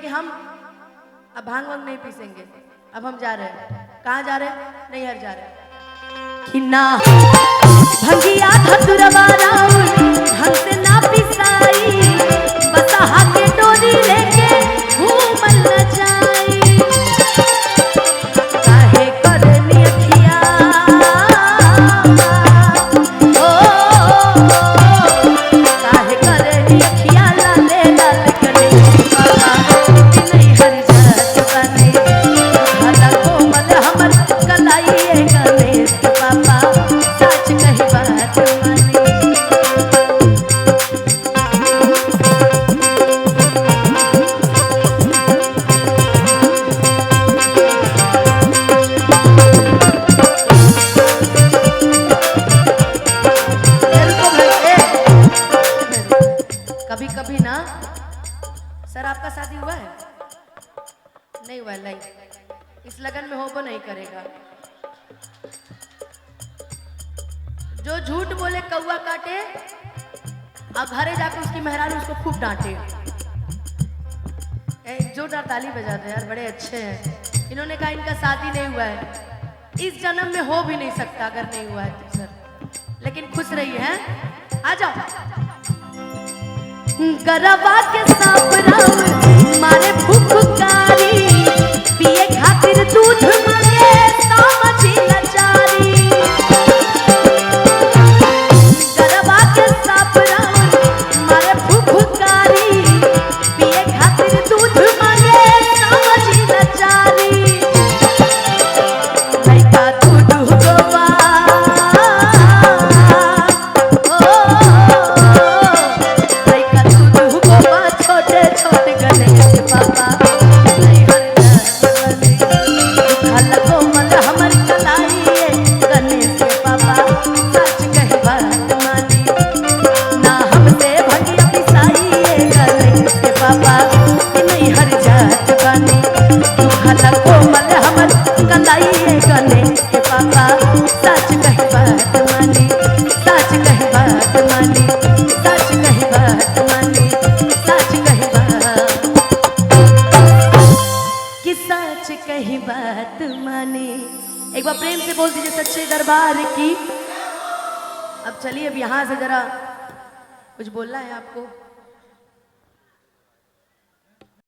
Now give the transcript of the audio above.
हम अब भांग वांग नहीं पीसेंगे, अब हम जा रहे हैं। कहाँ जा रहे हैं? नैहर जा रहे हैं। कि ना भंगिया धतुरवा राउर ढंग से ना पिसाई, बसहा के डोरी लेके घूमल न जाई। काहे करनी अखिया, ओ काहे करनी अखिया लाले लाल गणेश बाबा, नैहर जात बानी। भला कोमल हमर कलाइए गणेश बाबा, सच कही बात मानी। रुको भाई, ए। कभी कभी ना सर, आपका शादी हुआ है? नहीं हुआ है, नहीं। इस लगन में हो वो नहीं करेगा। जो झूठ बोले कौआ काटे, और घरे जाके उसकी मेहरारू उसको खूब डांटे। जोरदार ताली बजा दो यार, बड़े अच्छे हैं। इन्होंने कहा इनका शादी नहीं हुआ है, इस जन्म में हो भी नहीं सकता अगर नहीं हुआ है तो सर, लेकिन खुश रहिए हैं। आ जाओ। गरबा के सांप राउर मारे फुफकारी, पिए खातिर दूध मांगे समझी लाचारी। गरबा के सांप राउर मारे फुफकारी, पिए खातिर दूध मांगे समझी लाचारी। लइका दूध गोवा, ओ लइका दूध गोवा, छोटे छोटे गणेश बाबा, नैहर जात बानी। दुखल कोमल हमर कलाइए गणेश बाबा, सच कही बात मानी। ना हमसे भंगिया पिसाइए गणेश बाबा, नैहर जात बानी। दुखल कोमल हमर कलाइए गणेश बाबा, सच कही बात मानी, सच कही बात मानी, सच कही बात मानी, सच कही बात कि सच कही बात मानी। एक बार प्रेम से बोल दीजिए सच्चे दरबार की। अब चलिए, अब यहाँ से जरा कुछ बोलना है आपको।